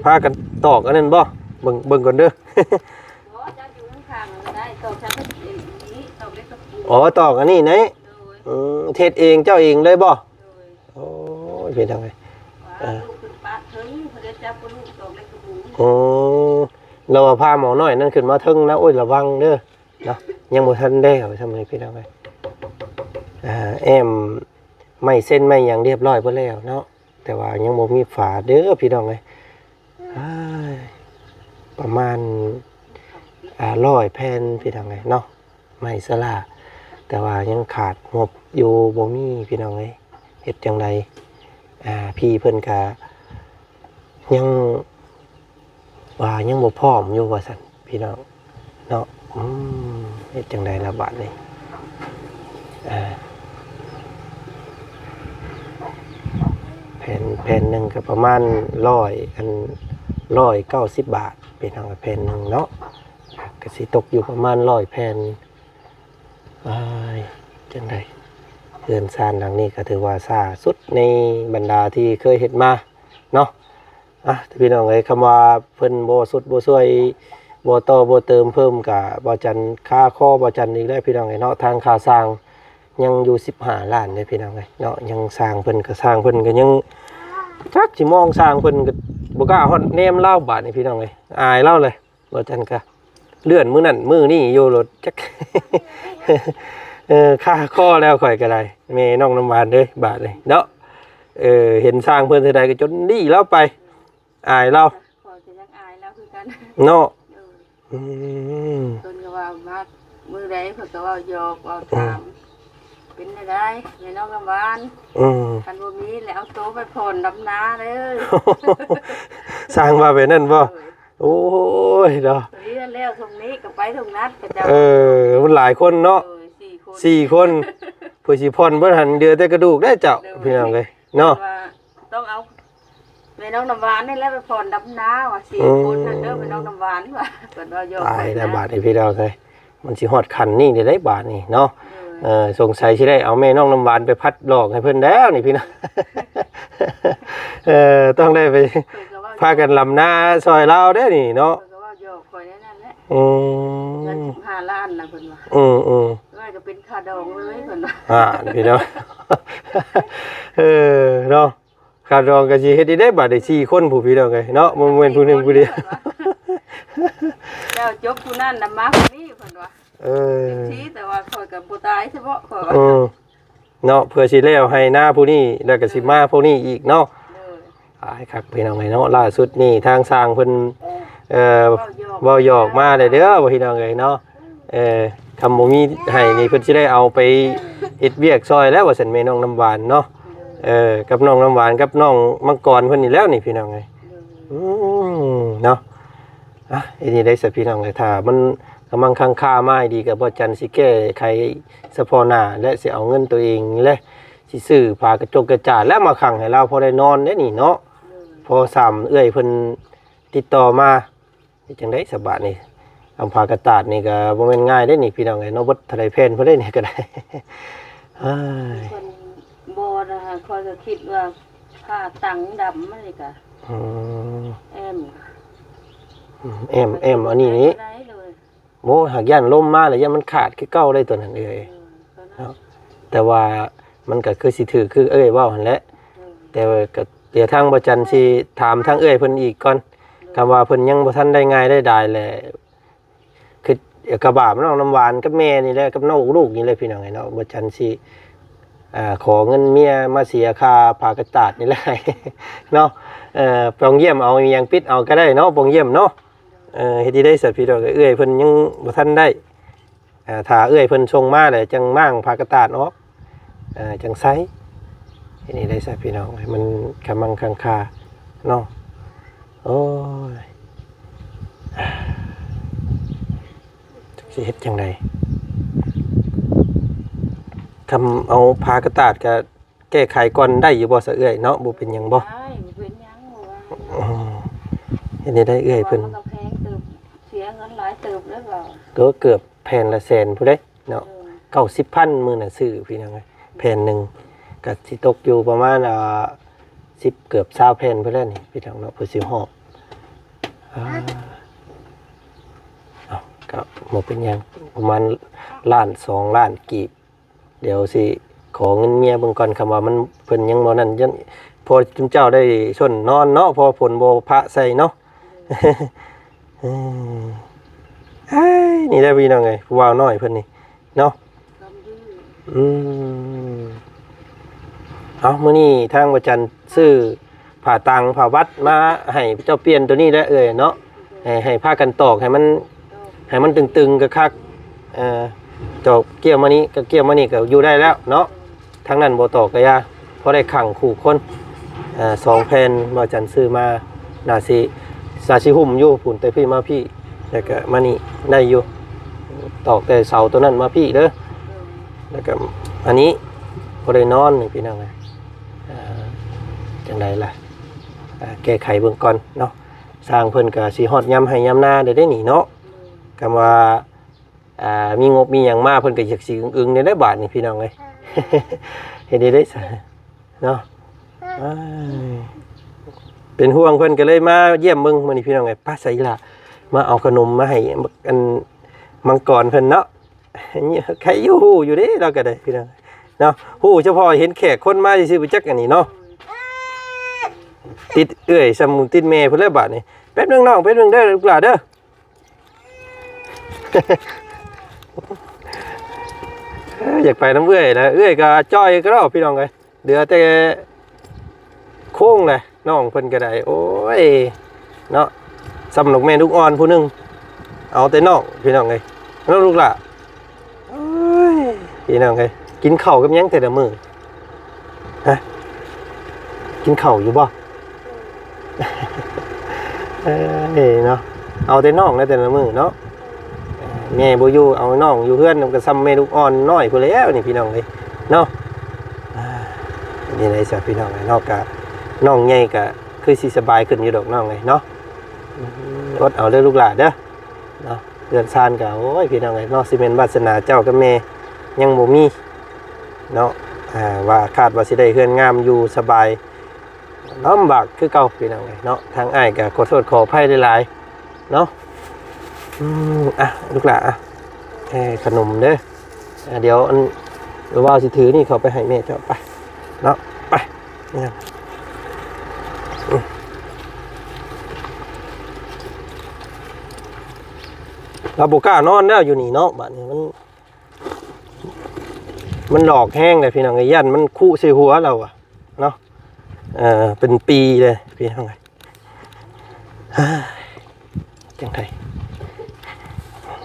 ພາກັນຕອກອັນນັ້ນບໍ່ ເບິ່ງ ເບິ່ງກ່ອນເດີ ບໍ່ ເຈົ້າຢູ່ຂ້າງໆ ກໍໄດ້ ຕອກຊັ້ນນີ້ ຕອກເຫຼັກຕະປູ ອໍ ຕອກອັນນີ້ເນາະ ໂດຍ ອືມ ເຮັດເອງ ເຈົ້າເອງເລີຍບໍ່ ໂດຍ ໂອ້ຍ ເຮັດຈັ່ງໃດ ວ່າ ເອີ ລູກຂຶ້ນປາດເທິງ ເພິ່ນໄດ້ຈັບລູກຕອກເຫຼັກຕະປູ ອືມ ລາວວ່າພາໝໍນ້ອຍນັ້ນຂຶ້ນມາເທິງນະ ໂອ້ຍ ລະວັງເດີ. ເນາະ ຍັງບໍ່ທັນແລ້ວຊ່ຳນີ້ພີ່ນ້ອງເອີຍ ອ່າ ແອ້ມໄມ້ເຊັນໄມ້ຫຍັງຮຽບຮ້ອຍເບິດແລ້ວເນາະ ແຕ່ວ່າຍັງບໍ່ມີຝາເດີພີ່ນ້ອງເອີຍ ອ້າຍ ປະມານ ອ່າ ຮ້ອຍແຜ່ນພີ່ນ້ອງເອີຍເນາະ ໄມ້ສະຫຼາ ແຕ່ວ່າຍັງຂາດງົບຢູ່ ບໍ່ມີພີ່ນ້ອງເອີຍ ເຮັດຈັ່ງໃດ ອ່າ ພີ່ເພິ່ນກະຍັງ ວ່າຍັງບໍ່ພ້ອມຢູ່ວ່າຊັ້ນພີ່ນ້ອງເນາະ ອືມ ເຮັດຈັ່ງໃດລະບາດນີ້ ອ່າ ແຜ່ນ ແຜ່ນໜຶ່ງກໍປະມານຮ້ອຍ ອັນ ຮ້ອຍເກົ້າສິບບາດ ພີ່ນ້ອງ ແຜ່ນໜຶ່ງເນາະ ກໍຊິຕົກຢູ່ປະມານຮ້ອຍແຜ່ນ ອ້າຍ ຈັ່ງໃດ ເຮືອນຊານຫຼັງນີ້ກໍຖືວ່າຊ້າສຸດໃນບັນດາທີ່ເຄີຍເຮັດມາເນາະ ອ່ະ ພີ່ນ້ອງເອີຍ ຄຳວ່າເພິ່ນບໍ່ຊຸດບໍ່ຊ່ວຍ ບໍ່ຕໍ່ບໍ່ເຕີມເພີ່ມ ກະບໍ່ຈັນຄາຄໍບໍ່ຈັນອີກແລ້ວ ພີ່ນ້ອງເອີຍເນາະ ທາງຄ່າສ້າງຍັງຢູ່ສິບຫ້າລ້ານເດ້ ພີ່ນ້ອງເອີຍເນາະ ຍັງຊ່າງເພິ່ນ ກະຊ່າງເພິ່ນກະຍັງ ຈັກຊິມອງຊ່າງເພິ່ນ ກະບໍ່ກ້າຮອດແນມລາວບາດນີ້ ພີ່ນ້ອງເອີຍ ອາຍລາວແຫຼະ ບໍ່ຈັນກະເລື່ອນມື້ນັ້ນມື້ນີ້ຢູ່ໂລດ ຈັກ ເອີ ຄາຄໍແລ້ວຂ້ອຍກໍໄດ້ ແມ່ນ້ອງນ້ຳຫວານເດີ ບາດນີ້ເນາະ ເອີ ເຫັນຊ່າງເພິ່ນເທື່ອໃດກໍຈົນດີລາວໄປ ອາຍລາວ ຂ້ອຍກໍຍັງອາຍລາວຄືກັນເນາະ ໂດຍ ອືມ ເພິ່ນກໍເວົ້າມາມື້ໃດເພິ່ນກໍເວົ້າຫຍອກເວົ້າຖາມ ອືມ ເປັນແນວໃດແມ່ນ້ອງນ້ຳຫວານ ອືມ ຄັນບໍ່ມີແລ້ວເອົາໂຕໄປຜ່ອນດຳນາເດີ ຊ່າງວ່າແບບນັ້ນບໍ່ ໂດຍ ໂອ້ຍເນາະ ເຮືອນແລ້ວທົ່ງນີ້ກໍໄປທົ່ງນັ້ນ ເຂົາເຈົ້າ ເອີ ມັນຫຼາຍຄົນເນາະ ໂດຍ ສີ່ຄົນ ສີ່ຄົນ ເພື່ອຊິຜ່ອນເບິດຫັ້ນເຫຼືອແຕ່ກະດູກເດ້ເຈົ້າ ໂດຍ ພີ່ນ້ອງເອີຍເນາະ ວ່າຕ້ອງເອົາແມ່ນ້ອງນ້ຳຫວານນີ້ແຫຼະໄປຜ່ອນດຳນາວ່າ ສີ່ ອືມ ຄົນຫັ້ນເດີ ແມ່ນ້ອງນ້ຳຫວານວ່າ ເພິ່ນວ່າຫຍອກ ຕາຍແລ້ວບາດນີ້ ພີ່ນ້ອງເອີຍ ມັນຊິຮອດຂັ້ນນີ້ໄດ້ໃດບາດນີ້ເນາະ ໂດຍ ເອີ ສົງໄສຊິໄດ້ເອົາແມ່ນ້ອງນ້ຳຫວານໄປພັດຫຼອກໃຫ້ເພິ່ນແລ້ວນີ້ພີ່ນ້ອງ ເອີ ຕ້ອງໄດ້ໄປ ເພິ່ນກໍເວົ້າ ພາກັນລຳນາຊ່ອຍລາວເດ້ນີ້ເນາະ ເພິ່ນກໍເວົ້າຫຍອກຂ້ອຍແນວນັ້ນແຫຼະ ອືມ ເງິນສິບຫ້າລ້ານນະເພິ່ນວ່າ ອືມໆ ວ່າກໍເປັນຄ່າດອງເລີຍເພິ່ນວ່າ ອ່າ ພີ່ນ້ອງ ເອີ ເນາະ ຄ່າດອງກໍຊິເຮັດອີກເດ້ບາດນີ້ ສີ່ຄົນຜູ້ພີ່ນ້ອງເອີຍເນາະ ບໍ່ແມ່ນຜູ້ໜຶ່ງຜູ້ດຽວ ເຈົ້າຈົບຜູ້ນັ້ນນຳມາຜູ້ນີ້ເພິ່ນວ່າ ເອີ ຈັ່ງຊີ້ ແຕ່ວ່າຂ້ອຍກໍບໍ່ຕາຍຊະເບາະ ຂ້ອຍວ່າ ເອີ ເນາະ ເພື່ອຊິແລ້ວໄຮ່ນາຜູ້ນີ້ ແລ້ວກໍຊິມາຜູ້ນີ້ອີກເນາະ. ໂດຍ ອ້າຍ ຄັກພີ່ນ້ອງເອີຍເນາະ. ລ່າສຸດນີ້ທາງຊ່າງເພິ່ນ ເອີ ເວົ້າຫຍອກ ເວົ້າຫຍອກມາແລ້ວເດີ້ ພີ່ນ້ອງເອີຍເນາະ. ເອີ ຄຳບໍ່ມີໄຮ່ນີ້ ເພິ່ນຊິໄດ້ເອົາໄປເຮັດວຽກຊ່ອຍແລ້ວວ່າຊັ້ນ ແມ່ນ້ອງນ້ຳຫວານເນາະ. ເອີ ກັບນ້ອງນ້ຳຫວານ ກັບນ້ອງມັງກອນເພິ່ນນີ້ແລ້ວນີ້ ພີ່ນ້ອງເອີຍ. ອືມ ເນາະ ອ່ະ ເຮັດຈັ່ງໃດຊະ ພີ່ນ້ອງເອີຍ ຖ້າມັນກຳລັງຄ້າງຄາມາໃຫ້ດີ ກໍບໍ່ຈັນຊິແກ້ໄຂສະເພາະໜ້າ ແລະ ຊິເອົາເງິນໂຕເອງ ແລະ ຊິຊື້ຜ້າກະຈົກກະຈາດ ແລະ ມາຂັງໃຫ້ລາວພໍໄດ້ນອນເດ້ນີ້ເນາະ. ໂດຍ ພໍຊ້ຳເອື້ອຍເພິ່ນຕິດຕໍ່ມາ ເຮັດຈັ່ງໃດສະບາດນີ້? ອຳ ຜ້າກະຕາດນີ້ກໍບໍ່ແມ່ນງ່າຍເດ້ນີ້ ພີ່ນ້ອງເອີຍເນາະ. ເບິດເທົ່າໃດແຜ່ນພຸ້ນເດ້ນີ້ກໍໄດ້. ເອີຍ ເພິ່ນບໍ່ນະ ຂ້ອຍກໍຄິດວ່າຜ້າຕັງດຳມັນນີ້ກະ ອືມ ແອ້ມ ອືມ ແອ້ມ ແອ້ມອັນນີ້ນີ້ ບໍ່ ຫາກຢ້ານລົມມາແລ້ວຢ້ານມັນຂາດຄືເກົ່າໄດ໋ຕົວນັ້ນເອື້ອຍ. ເອີ ເນາະ ແຕ່ວ່າມັນກໍຄືຊິຖືກຄືເອື້ອຍເວົ້າຫັ້ນແຫຼະ. ເອີ ແຕ່ວ່າກໍດຽວທາງບໍ່ຈັນຊິຖາມທາງເອື້ອຍເພິ່ນອີກກ່ອນ. ໂດຍ ຄຳວ່າເພິ່ນຍັງບໍ່ທັນໄດ້ງ່າຍໄດ້ດາຍແຫຼະ ຄືກະບາບນ້ອງນ້ຳຫວານກັບແມ່ນີ້ແຫຼະ ກັບນ້ອງລູກນີ້ແຫຼະ ພີ່ນ້ອງເອີຍເນາະ. ບໍ່ຈັນຊິ ອ່າ ຂໍເງິນເມຍມາເສຍຄ່າຜ້າກະຕາດນີ້ແຫຼະເນາະ. ເອີ ປ່ອງຢ້ຽມເອົາ ອີ່ຫຍັງປິດເອົາກໍໄດ້ເນາະ ປ່ອງຢ້ຽມເນາະ. ເອີ ເຮັດຈັ່ງໃດຊະ ພີ່ນ້ອງເອີຍ ເອື້ອຍເພິ່ນຍັງບໍ່ທັນໄດ້ ເອີ ຖ້າເອື້ອຍເພິ່ນສົ່ງມາແລ້ວຈັ່ງມ້າງຜ້າກະຕາດອອກ ເອີ ຈັ່ງໃສ່. ເຮັດຈັ່ງໃດຊະ ພີ່ນ້ອງ ໃຫ້ມັນກະມັງຄັງຄາເນາະ. ໂອ້ຍ ຈັກຊິເຮັດຈັ່ງໃດ? ຄຳເອົາຜ້າກະຕາດກະ ແກ້ໄຂກ່ອນໄດ້ຢູ່ບໍ່ຊະເອື້ອຍເນາະ? ບໍ່ເປັນຫຍັງບໍ່? ໄດ້ ບໍ່ເປັນຫຍັງ ບໍ່ວ່າຫຍັງ. ອໍ ເຮັດແນວໃດເອື້ອຍເພິ່ນ? ມັນກໍແພງເຕີບ ເສຍເງິນຫຼາຍເຕີບເດ້ ກໍເກືອບແຜ່ນລະແສນພຸ້ນເດ້ເນາະ. ເອີ ເກົ້າສິບພັນ ມື້ນັ້ນຊື້ ພີ່ນ້ອງເອີຍ ແຜ່ນໜຶ່ງກໍຊິຕົກຢູ່ປະມານ ອ່າ ສິບ ເກືອບຊາວແຜ່ນພຸ້ນແຫຼະນີ້ ພີ່ນ້ອງເນາະ ເພື່ອຊິຮອດ. ອ່າ ເອົ້າ ກໍບໍ່ເປັນຫຍັງ ປະມານລ້ານສອງລ້ານກີບ. ດຽວຊິຂໍເງິນເມຍເບິ່ງກ່ອນ ຄຳວ່າມັນ ເພິ່ນຍັງບໍ່ນັ້ນ ຢ້ານ ພໍຈຸມເຈົ້າໄດ້ຊົນນອນເນາະ ພໍຝົນບໍ່ພະໃສ່ເນາະ. ເອີ ເອີຍ ນີ້ແຫຼະພີ່ນ້ອງເອີຍ ຜູ້ບ່າວນ້ອຍເພິ່ນນີ້ເນາະ. ອືມ ເອົາ ມື້ນີ້ທາງພະຈັນຊື້ຜ້າຕັງຜ້າວັດມາໃຫ້ເຈົ້າປ່ຽນໂຕນີ້ແຫຼະເອື້ອຍເນາະ ໃຫ້ ໃຫ້ພາກັນຕອກໃຫ້ມັນ ໃຫ້ມັນຕຶງໆ ຄັກໆ ເອີ ຕອກກ້ຽວມານີ້ ກ້ຽວມານີ້ກໍຢູ່ໄດ້ແລ້ວເນາະ. ທາງນັ້ນບໍ່ຕອກກໍຢ່າ ພໍໄດ້ຂັງຄູ່ຄົນ ເອີ ສອງແຜ່ນ ບ່າວຈັນຊື້ມາ ໜ້າຊິ ໜ້າຊິຫຸ້ມຢູ່ພຸ້ນ ແຕ່ພີ້ມາພີ້ ແລ້ວກໍມານີ້ໄດ້ຢູ່ ຕອກແຕ່ເສົາໂຕນັ້ນມາພີ້ເດີ ແລ້ວກໍອັນນີ້ພໍໄດ້ນອນນີ້ ພີ່ນ້ອງເອີຍ. ເອີ ຈັ່ງໃດລະ ເອີ ແກ້ໄຂເບິ່ງກ່ອນເນາະ ຊ່າງເພິ່ນກໍຊິຮອດຍາມໄຮ່ຍາມນາແລ້ວເດ້ນີ້ເນາະ. ຄຳວ່າ ອ່າ ມີງົບມີຫຍັງມາ ເພິ່ນກໍຢາກຊິອຶງໆ ແດ່ແຫຼະບາດນີ້ ພີ່ນ້ອງເອີຍ ເຮັດໄດ້ໄດ໋ຊະເນາະ. ເປັນຫ່ວງເພິ່ນກໍເລີຍມາຢ້ຽມເບິ່ງມື້ນີ້ ພີ່ນ້ອງເອີຍ. ໄປ ໃສອີ່ຫຼ້າ ມາເອົາຂະໜົມມາໃຫ້ອັນມັງກອນເພິ່ນເນາະ. ໃຄຢູ່ ຮູ້ຢູ່ເດ້ ລາວກໍໄດ້ ພີ່ນ້ອງເນາະ ຮູ້ສະເພາະເຫັນແຂກຄົນມາຊື່ໆ ບໍ່ຈັກອັນນີ້ເນາະ. ຕິດເອື້ອຍສ່ຳຕິດແມ່ພຸ້ນແຫຼະບາດນີ້. ແປັບໜຶ່ງນ້ອງ ແປັບໜຶ່ງເດີ ລູກຫຼ້າເດີ. ເອີ ຢາກໄປນຳເອື້ອຍນະ ເອື້ອຍກໍຈ່ອຍກະດອກ ພີ່ນ້ອງເອີຍ. ເຫຼືອແຕ່ໂຄງແຫຼະ ນ້ອງເພິ່ນກໍໄດ້ ໂອ້ຍ ເນາະ ສ່ຳລູກແມ່ລູກອ່ອນຜູ້ໜຶ່ງ ເອົາແຕ່ນ້ອງ ພີ່ນ້ອງເອີຍ ເນາະ ລູກຫຼ້າ. ໂອ້ຍ ພີ່ນ້ອງເອີຍ ກິນເຂົ້າກັບຫຍັງແຕ່ລະມື້? ຮະ ກິນເຂົ້າຢູ່ບໍ່? ເອີ ເນາະ ເອົາແຕ່ນ້ອງແຫຼະແຕ່ລະມື້ເນາະ. ແມ່ບໍ່ຢູ່ ເອົານ້ອງຢູ່ເຮືອນ ກໍສ່ຳແມ່ລູກອ່ອນນ້ອຍພຸ້ນແລ້ວນີ້ ພີ່ນ້ອງເອີຍເນາະ. ອ່າ ເຮັດຈັ່ງໃດຊະ ພີ່ນ້ອງເອີຍເນາະ ກະນ້ອງໃຫຍ່ກະຄືຊິສະບາຍຂຶ້ນຢູ່ດອກ ນ້ອງເອີຍເນາະ. ອືມ ອົດເອົາເດີ ລູກຫຼ້າເດີ ເນາະ. ເຮືອນຊານກໍ ໂອ້ຍ ພີ່ນ້ອງເອີຍເນາະ ຊິແມ່ນວາດສະໜາເຈົ້າກັບແມ່ຍັງບໍ່ມີເນາະ. ອ່າ ວ່າຄາດວ່າຊິໄດ້ເຮືອນງາມຢູ່ສະບາຍ ລຳບາກຄືເກົ່າ ພີ່ນ້ອງເອີຍເນາະ. ທາງອ້າຍກໍຂໍໂທດຂໍອະໄພຫຼາຍໆເນາະ. ອືມ ອ່ະ ລູກຫຼ້າ ອ່ະ ເອີ ຂະໜົມເດີ. ອ່າ ດຽວອັນ ບ່າວຊິຖືນີ້ເຂົ້າໄປໃຫ້ແມ່ເຈົ້າ ໄປເນາະ ໄປ. ອືມ ໄປ ລາວບໍ່ກ້ານອນແລ້ວຢູ່ນີ້ເນາະ ບາດນີ້ມັນ ມັນຫຼອກແຮງເດ້ພີ່ນ້ອງເອີຍ ຢ້ານມັນຄຸໃສ່ຫົວລາວອະເນາະ. ເອີ ເປັນປີເດ້ພີ່ນ້ອງເອີຍ ຈັ່ງໃດ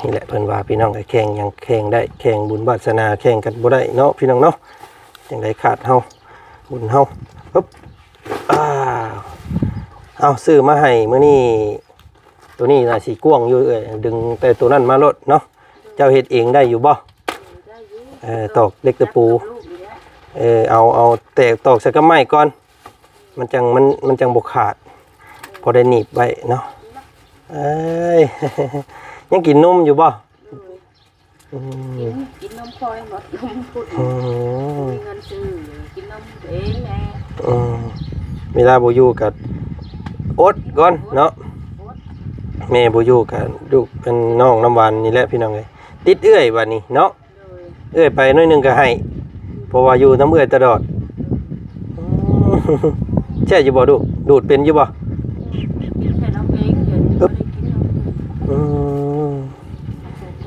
ນີ້ແຫຼະເພິ່ນວ່າພີ່ນ້ອງເອີຍ ແຂ່ງຫຍັງແຂ່ງໄດ້ ແຂ່ງບຸນວາສະໜາແຂ່ງກັນບໍ່ໄດ້ເນາະພີ່ນ້ອງເນາະ. ຈັ່ງໃດຂາດເຮົາ ບຸນເຮົາ ຮຶບ ອ້າວ ເອົາ ຊື້ມາໃຫ້ມື້ນີ້ ໂຕນີ້ນະຊິກວ້າງຢູ່ເອື້ອຍ ດຶງແຕ່ໂຕນັ້ນມາໂລດເນາະ. ເຈົ້າເຮັດເອງໄດ້ຢູ່ບໍ່? ເອີ ຕອກເຫຼັກຕະປູ ເອີ ເອົາ ເອົາແຕ່ຕອກໃສ່ກັບໄມ້ກ່ອນ ມັນຈັ່ງ ມັນ ມັນຈັ່ງບໍ່ຂາດ ພໍໄດ້ໜີບໄວ້ເນາະ. ເອີຍ ຍັງກິນນົມຢູ່ບໍ່? ອືມ ກິນ ກິນນົມຄອຍໝົດ ນົມພຸ້ນ ອືມ ມີເງິນຊື້ ກິນນົມເອງແດ່. ອືມ ເວລາບໍ່ຢູ່ກໍອົດກ່ອນເນາະ ອົດ ແມ່ບໍ່ຢູ່ກໍລູກເປັນນ້ອງນ້ຳຫວານນີ້ແຫຼະພີ່ນ້ອງເອີຍ ຕິດເອື້ອຍບາດນີ້ເນາະ. ໂດຍ ເອື້ອຍໄປໜ້ອຍໜຶ່ງກໍໃຫ້ ເພາະວ່າຢູ່ນຳເອື້ອຍຕະຫຼອດ. ແຊບຢູ່ບໍ່ລູກ? ດູດເປັນຢູ່ບໍ່? ແຕ່ລາວເປັນຢູ່ ບໍ່ໄດ້ກິນນຳ. ອືມ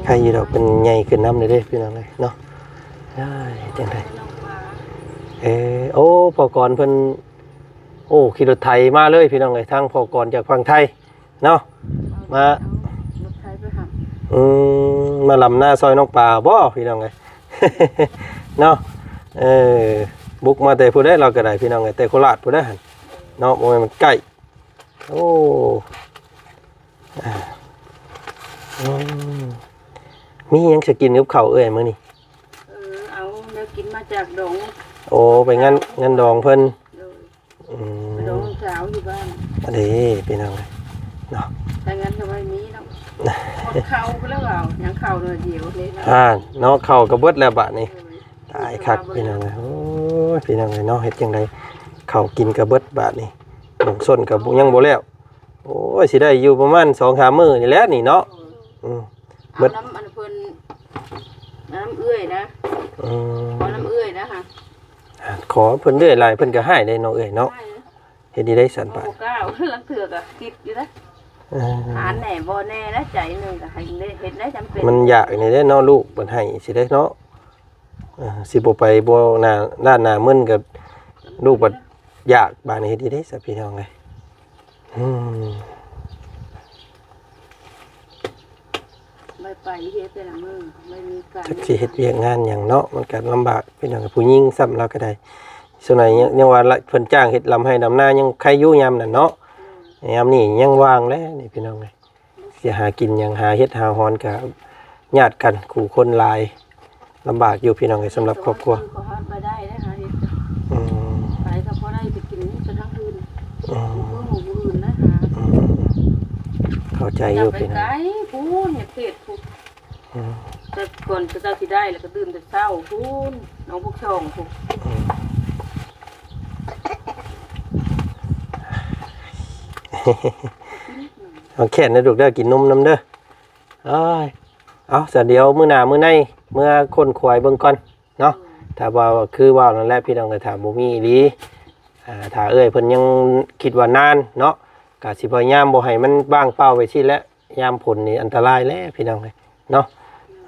ໃຄຢູ່ດອກ ເພິ່ນໃຫຍ່ຂຶ້ນນຳເດ້ພີ່ນ້ອງເອີຍເນາະ. ອ້າຍ ຈັ່ງໃດ ເອີ ໂອ້ ພໍ່ກອນເພິ່ນ ໂອ້ ຂີ່ລົດໄຖມາເລີຍພີ່ນ້ອງເອີຍ ທາງພໍ່ກອນຈາກຝັ່ງໄທ ເນາະ ມາ ເອົາລົດໄຖໄປຮັບ ອືມ ມາລຳນາຊ່ອຍນ້ອງປາບໍ່ພີ່ນ້ອງເອີຍ ເນາະ. ເອີ ບຸກມາແຕ່ຜູ້ໃດລາວກໍໄດ້ພີ່ນ້ອງເອີຍ ແຕ່ໂຄລາດຜູ້ໃດຫັ້ນເນາະ ບໍ່ແມ່ນມັນໃກ້. ໂອ້ ອາ ອືມ ມີຫຍັງຊິກິນກັບເຂົ້າເອື້ອຍມື້ນີ້? ເອີ ເອົາແນວກິນມາຈາກດອງ. ໂອ້ ໄປງານ ງານດອງເພິ່ນ. ໂດຍ ອືມ ໄປດອງສາວຢູ່ບ້ານ. ອັນນີ້ພີ່ນ້ອງເນາະ ແຕ່ງານກໍບໍ່ມີເນາະ ໝົດເຂົ້າໄປແລ້ວ ເອົາຫຍັງເຂົ້າໜ້ອຍດຽວນີ້ນະ. ອ່າ ເນາະ ເຂົ້າກໍເບິດແລ້ວບາດນີ້. ໂດຍ ຕາຍຄັກພີ່ນ້ອງເອີຍ. ໂອ້ຍ ພີ່ນ້ອງເອີຍເນາະ ເຮັດຈັ່ງໃດ ເຂົ້າກິນກໍເບິດບາດນີ້ ໝົງສົ້ນກໍຍັງບໍ່ແລ້ວ. ໂອ້ຍ ຊິໄດ້ຢູ່ປະມານສອງສາມມື້ນີ້ແຫຼະນີ້ເນາະ. ໂດຍ ອືມ ເອົາ ເບິດ ນຳອັນເພິ່ນ ນຳເອື້ອຍນະ. ອືມ ຂໍນຳເອື້ອຍນະຫະ. ອ່າ ຂໍເພິ່ນເລື້ອຍຫຼາຍ ເພິ່ນກໍຮ້າຍເດ້ເນາະເອື້ອຍເນາະ. ຮ້າຍເດ້ ເຮັດຈັ່ງໃດຊັ້ນບາດ ບໍ່ກ້າ ລາງເທື່ອກໍຄິດຢູ່ນະ. ເອີ ອ່ານແດ່ບໍ່ແນ່ນະ ໃຈໜຶ່ງກໍໃຫ້ເຮັດໄດ້ ຈຳເປັນ ມັນຢາກນີ້ເດ້ເນາະ ລູກເພິ່ນໃຫ້ຊິໄດ້ເນາະ. ເອີ ຊິບໍ່ໄປບໍ່ໜ້າ ດ້ານໜ້າມຶນກໍລູກບັດຢາກ ບາດນີ້ເຮັດຈັ່ງໃດຊະພີ່ນ້ອງເອີຍ. ອືມ ໄປ ໄປເຮັດແຕ່ລະມື້ ໄປມີການ ຈັກຊິເຮັດວຽກງານຫຍັງເນາະ ມັນກໍລຳບາກພີ່ນ້ອງ. ຜູ້ຍິງຊ້ຳລາວກໍໄດ້ ສ່ວນໃຫຍ່ຍັງ ຍັງວ່າລະ ເພິ່ນຈ້າງເຮັດລຳໄຮ່ລຳນາ ຍັງໄຄຢູ່ຍາມນັ້ນເນາະ. ອືມ ຍາມນີ້ຍັງວ່າງແຫຼະນີ້ພີ່ນ້ອງເອີຍ ຊິຫາກິນຫຍັງ ຫາເຫັດຫາຫອນກໍຍາດກັນ ຄູ່ຄົນຫຼາຍ. ລຳບາກຢູ່ພີ່ນ້ອງເອີຍ ສຳລັບຄອບຄົວ. ເຂົາຫາໄປໄດ້ເດ້ ຫາເຮັດ. ອືມ ໄປກໍພໍໄດ້ໄປກິນກັນທັງຄືນ. ອືມ ມື້ມື້ອື່ນນະຫາ. ອືມ ເຂົ້າໃຈຢູ່ພີ່ນ້ອງ. ໄກພຸ້ນ ເຂດພຸ້ນ. ອືມ ແຕ່ກ່ອນເຂົາເຈົ້າຊິໄດ້ ແລ້ວກໍຕື່ນແຕ່ເຊົ້າພຸ້ນ ໜອງພວກຊ່ອງພຸ້ນ. ອືມ ເອົາແຂນນະລູກເດີ ກິນນົມນຳເດີ. ເອີຍ ເອົາ ສະ ດຽວມື້ໜ້າມື້ໃນເມືອຄົ້ນຄວ້າເບິ່ງກ່ອນເນາະ. ໂດຍ ຖ້າວ່າຄືເວົ້ານັ້ນແຫຼະພີ່ນ້ອງເອີຍ ຖ້າບໍ່ມີອີ່ຫຼີ ອ່າ ຖ້າເອື້ອຍເພິ່ນຍັງຄິດວ່ານານເນາະ ກະຊິພະຍາຍາມບໍ່ໃຫ້ມັນວ່າງເປົ່າໄປຊີ້ແຫຼະ. ຍາມຝົນນີ້ອັນຕະລາຍແຫຼະພີ່ນ້ອງເອີຍເນາະ.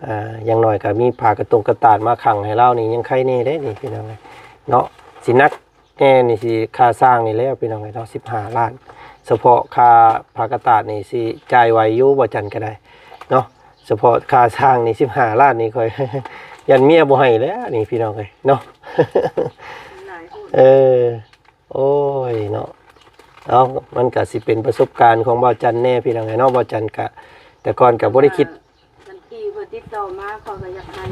ອ່າ ຢ່າງໜ້ອຍກະມີຜ້າກະຕົງກະຕາດມາຂັງໃຫ້ລາວນີ້ ຍັງໄຄແນ່ເດ້ນີ້ພີ່ນ້ອງເອີຍເນາະ. ຊິໜັກ ແນ່ນີ້ຊິຄ່າສ້າງນີ້ແລ້ວພີ່ນ້ອງເອີຍເນາະ ສິບຫ້າລ້ານ. ສະເພາະຄ່າຜ້າກະຕາດນີ້ຊິຈ່າຍໄຫວຢູ່ ບໍ່ຈັນກໍໄດ້ເນາະ. ສະເພາະຄ່າສ້າງນີ້ສິບຫ້າລ້ານນີ້ ຂ້ອຍຢ້ານເມຍບໍ່ໃຫ້ແລ້ວນີ້ພີ່ນ້ອງເອີຍເນາະ. ເອີ ໂອ້ຍເນາະ ເອົາ ມັນກະຊິເປັນປະສົບການຂອງບ່າວຈັນແນ່ພີ່ນ້ອງເອີຍເນາະ. ບ່າວຈັນກະ ແຕ່ກ່ອນກະບໍ່ໄດ້ຄິດ ຄັນທີ່ເພິ່ນຕິດຕໍ່ມາ ຂ້ອຍກໍຢາກໃຫ້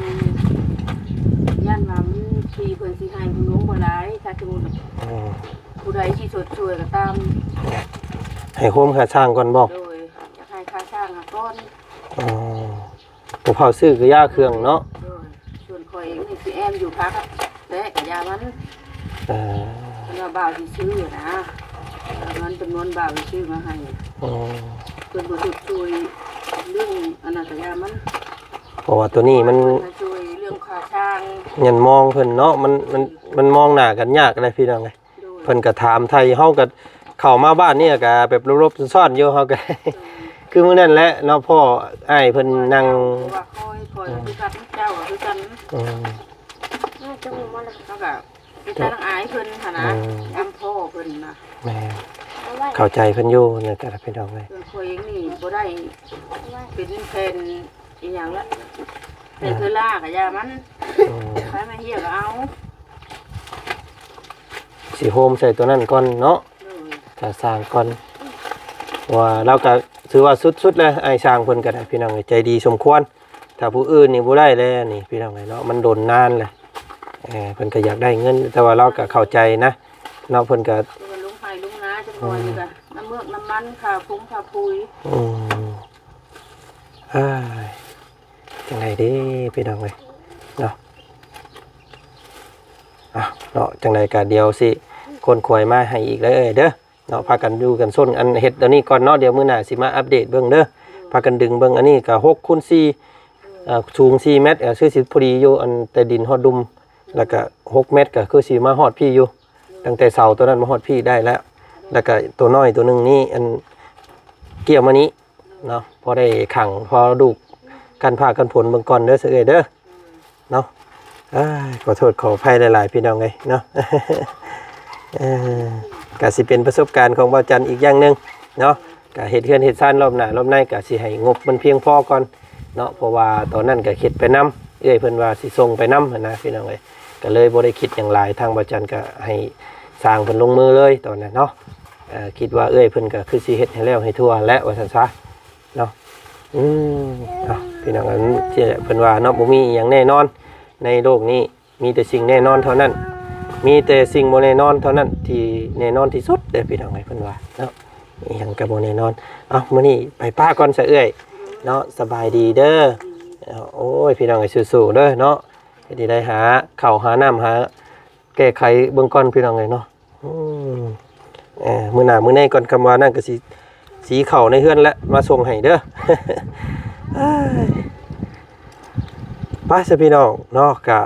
ຢ້ານວ່າມັນທີ່ເພິ່ນຊິໃຫ້ມັນລົງບໍ່ຫຼາຍ ຖ້າສົມມຸດ ອືມ ຜູ້ໃດຊິຊົດຊ່ວຍກໍຕາມ ໃຫ້ໂຮມຄ່າສ້າງກ່ອນບໍ່? ໂດຍ ຢາກໃຫ້ຄ່າສ້າງຫັ້ນກ່ອນ. ອໍ ບໍ່ເຝົ້າຊື້ກະຢ່າເຄື່ອງເນາະ. ໂດຍ ສ່ວນຂ້ອຍເອງນີ້ຊິແອມຢູ່ພັກແລະກະຢ່າມັນ. ເອີ ເພິ່ນວ່າບ່າວຊິຊື້ນະ ເງິນຈຳນວນບ່າວຊິຊື້ມາໃຫ້. ອໍ ເພິ່ນບໍ່ຊົດຊ່ວຍເລື່ອງອັນນັ້ນກະຢ່າມັນ ເພາະວ່າໂຕນີ້ມັນ ເພິ່ນໃຫ້ຊ່ວຍເລື່ອງຄ່າຊ່າງ ຍັນມອງເພິ່ນເນາະ ມັນ ມັນ ມັນມອງໜ້າກັນຍາກເດ້ພີ່ນ້ອງເອີຍ. ໂດຍ ເພິ່ນກໍຖາມໄຖ່ ເຮົາກໍເຂົ້າມາບ້ານນີ້ກໍແບບຫຼົບໆຊ້ອນໆຢູ່ ເຮົາກໍ ໂດຍ ຄືມື້ນັ້ນແຫຼະເນາະ ພໍ່ອ້າຍເພິ່ນນັ່ງ ເພາະວ່າຂ້ອຍ ຂ້ອຍ ອືມ ຄືກັນ ເຈົ້າກໍຄືກັນ ອືມ ເຮົາກໍໄປທາງອ້າຍເພິ່ນຫັ້ນນະ ອືມ ນຳພໍ່ເພິ່ນນະ ແມ່ນ ເຂົ້າໃຈເພິ່ນຢູ່ ນັ້ນກໍ ພີ່ນ້ອງເອີຍ ເອີ ຂ້ອຍເອງນີ້ບໍ່ໄດ້ເປັນແຜ່ນອີຫຍັງລະ ແຜ່ນເທື່ອລາກໍຢ່າມັນ ອືມ ໃຜມາເຮັດກໍເອົາ ຊິໂຮມໃສ່ຕົວນັ້ນກ່ອນເນາະ ໂດຍ ກະສ້າງກ່ອນ ເພາະວ່າລາວກະຖືວ່າສຸດໆແລ້ວ ອ້າຍຊ່າງເພິ່ນກະໄດ້ ພີ່ນ້ອງເອີຍ ໃຈດີສົມຄວນ. ຖ້າຜູ້ອື່ນນີ້ບໍ່ໄດ້ແລ້ວນີ້ ພີ່ນ້ອງເອີຍເນາະ ມັນດົນນານແລ້ວ ເອີ ເພິ່ນກະຢາກໄດ້ເງິນ ແຕ່ວ່າລາວກະເຂົ້າໃຈນະເນາະ ເພິ່ນກະ ເພິ່ນກໍລົງໄຮ່ລົງນາຈັກໜ້ອຍ ອືມ ນີ້ກະນ້ຳເມືອກນ້ຳມັນ ຄ່າປຸງຄ່າປຸຍ ອືມ ເອີຍ ຈັ່ງໃດເດ້ ພີ່ນ້ອງເອີຍເນາະ ເອົາເນາະ ຈັ່ງໃດກະດຽວຊິຂົນຂວາຍມາໃຫ້ອີກເດີເອີຍເດີ ເນາະ ພາກັນຢູ່ກັນຊົນ ອັນເຮັດຕົວນີ້ກ່ອນເນາະ ດຽວມື້ໜ້າຊິມາອັບເດດເບິ່ງເດີ ພາກັນດຶງເບິ່ງ ອັນນີ້ກະຫົກຄູນສີ່ ເອີ ສູງສີ່ແມັດ ກະຄືຊິພໍດີຢູ່ ອັນແຕ່ດິນຮອດດຸ່ມ ແລ້ວກະຫົກແມັດ ກະຄືຊິມາຮອດພີ້ຢູ່ ຕັ້ງແຕ່ເສົາຕົວນັ້ນມາຮອດພີ້ໄດ້ແລ້ວ ແລ້ວກະຕົວນ້ອຍຕົວໜຶ່ງນີ້ ອັນກ້ຽວມານີ້ເນາະ ພໍໄດ້ຂັງ ພໍດູກກັນຟ້າກັນຝົນເບິ່ງກ່ອນເດີ ເອື້ອຍເດີ ເນາະ ເອີຍ ຂໍໂທດຂໍອະໄພຫຼາຍໆ ພີ່ນ້ອງເອີຍເນາະ ເອີ ກະຊິເປັນປະສົບການຂອງບ່າວຈັນອີກຢ່າງໜຶ່ງເນາະ ກະເຮັດເຮືອນເຮັດຊານລອບໜ້າລອບໃນ ກະຊິໃຫ້ງົບມັນພຽງພໍກ່ອນເນາະ ເພາະວ່າຕອນນັ້ນກະເຮັດໄປນຳ ເອື້ອຍເພິ່ນວ່າຊິສົ່ງໄປນຳຫັ້ນນະ ພີ່ນ້ອງເອີຍ ກະເລີຍບໍ່ໄດ້ຄິດຫຍັງຫຼາຍ ທາງບ່າວຈັນກະໃຫ້ຊ່າງເພິ່ນລົງມືເລີຍຕອນນັ້ນເນາະ ເອີ ຄິດວ່າເອື້ອຍເພິ່ນກະຄືຊິເຮັດໃຫ້ແລ້ວໃຫ້ທົ່ວແຫຼະ ວ່າຊັ້ນຊະ ເນາະ ອືມ ເອົາ ພີ່ນ້ອງ ອັນທີ່ເພິ່ນວ່າເນາະ ບໍ່ມີອີ່ຫຍັງແນ່ນອນໃນໂລກນີ້ ມີແຕ່ສິ່ງແນ່ນອນເທົ່ານັ້ນ ມີແຕ່ສິ່ງບໍ່ແນ່ນອນເທົ່ານັ້ນທີ່ແນ່ນອນທີ່ສຸດເດ້ ພີ່ນ້ອງເອີຍ ເພິ່ນວ່າເນາະ ອີ່ຫຍັງກໍບໍ່ແນ່ນອນ. ເອົ້າ ມື້ນີ້ໄປປ້າກ່ອນຊະເອື້ອຍເນາະ ສະບາຍດີເດີ. ໂອ້ຍ ພີ່ນ້ອງເອີຍ ສູ້ໆເດີເນາະ ເຮັດໃຫ້ໄດ້ຫາເຂົ້າຫານ້ຳ ຫາແກ້ໄຂເບິ່ງກ່ອນ ພີ່ນ້ອງເອີຍເນາະ. ອືມ ເອີ ມື້ໜ້າມື້ໃນກ່ອນ ຄຳວ່ານັ້ນກໍຊິ ຊິເຂົ້າໃນເຮືອນແຫຼະ ມາສົ່ງໃຫ້ເດີ. ໄປຊະພີ່ນ້ອງເນາະ ກະ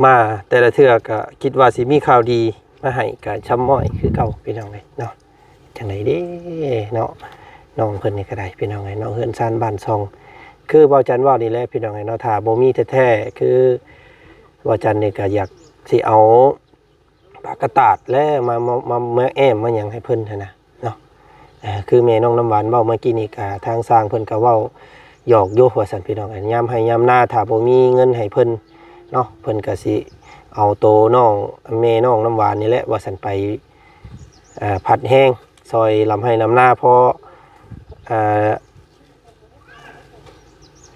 ມາແຕ່ລະເທື່ອກະຄິດວ່າຊິມີຂ່າວດີມາໃຫ້ ກະຊຳມ້ອຍຄືເກົ່າ ພີ່ນ້ອງເອີຍເນາະ. ຈັ່ງໃດເດ້ເນາະ ນ້ອງເພິ່ນນີ້ກໍໄດ້ ພີ່ນ້ອງເອີຍເນາະ ເຮືອນຊານບ້ານຊ່ອງ ຄືເວົ້າຈັນເວົ້ານີ້ແຫຼະ ພີ່ນ້ອງເອີຍເນາະ. ຖ້າບໍ່ມີແທ້ໆ ຄືເວົ້າຈັນນີ້ກໍຢາກຊິເອົາ ປາກະຕາດແຫຼະ ມາ ມາ ມາ ມາແອ້ມມາຫຍັງໃຫ້ເພິ່ນຫັ້ນນະເນາະ. ເອີ ຄືແມ່ນ້ອງນ້ຳຫວານເວົ້າເມື່ອກີ້ນີ້ ກະທາງຊ່າງເພິ່ນກະເວົ້າຫຍອກຢູ່ວ່າຊັ້ນ ພີ່ນ້ອງ. ຍາມໄຮ່ຍາມນາ ຖ້າບໍ່ມີເງິນໃຫ້ເພິ່ນເນາະ ເພິ່ນກະຊິເອົາໂຕນ້ອງ ແມ່ນ້ອງນ້ຳຫວານນີ້ແຫຼະວ່າຊັ້ນ ໄປ ເອີ ພັດແຮງ ຊ່ອຍລຳໄຮ່ລຳນາ ພໍ ເອີ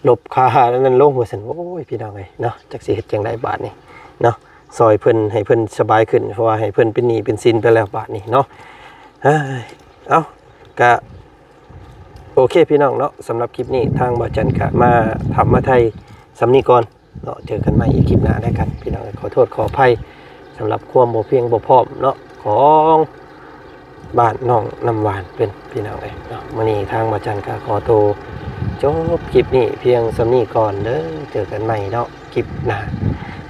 ລົບຄ່າອັນນັ້ນລົງວ່າຊັ້ນ. ໂອ້ຍ ພີ່ນ້ອງເອີຍເນາະ ຈັກຊິເຮັດຈັ່ງໃດບາດນີ້ເນາະ ຊ່ອຍເພິ່ນໃຫ້ເພິ່ນສະບາຍຂຶ້ນ ເພາະວ່າໃຫ້ເພິ່ນເປັນໜີ້ເປັນສິນໄປແລ້ວບາດນີ້ເນາະ. ເອີຍ ເອົ້າ ກະໂອເຄ ພີ່ນ້ອງເນາະ ສຳລັບຄລິບນີ້ທາງບ່າວຈັນກະມາຖາມມາໄຖ່ສ່ຳນີ້ກ່ອນ ເນາະ ເຈີກັນໃໝ່ອີກຄລິບໜ້າແລ້ວກັນ ພີ່ນ້ອງເອີຍ. ຂໍໂທດຂໍອະໄພສຳລັບຄວາມບໍ່ພຽງບໍ່ພ້ອມເນາະ ຂອງບ້ານນ້ອງນ້ຳຫວານເພິ່ນ ພີ່ນ້ອງເອີຍເນາະ. ມື້ນີ້ທາງບ່າວຈັນກໍຂໍໂຕຈົບຄລິບນີ້ພຽງສ່ຳນີ້ກ່ອນເດີ ເຈີກັນໃໝ່ເນາະ ຄລິບໜ້າ.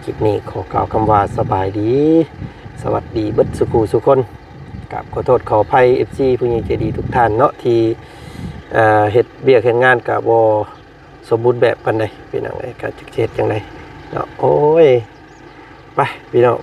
ຄລິບນີ້ຂໍກ່າວຄຳວ່າສະບາຍດີ ສະຫວັດດີເບິດສູ່ຜູ້ສູ່ຄົນ. ກາບຂໍໂທດຂໍອະໄພ ເອັຟຊີ ຜູ້ໃຫຍ່ໃຈດີທຸກທ່ານເນາະ ທີ່ ເອີ ເຮັດວຽກເຮັດງານກໍບໍ່ ສົມບູນແບບປານໃດ ພີ່ນ້ອງເອີຍ ກໍຈັກຊິເຮັດຈັ່ງໃດເນາະ. ໂອ້ຍ ໄປ ພີ່ນ້ອງ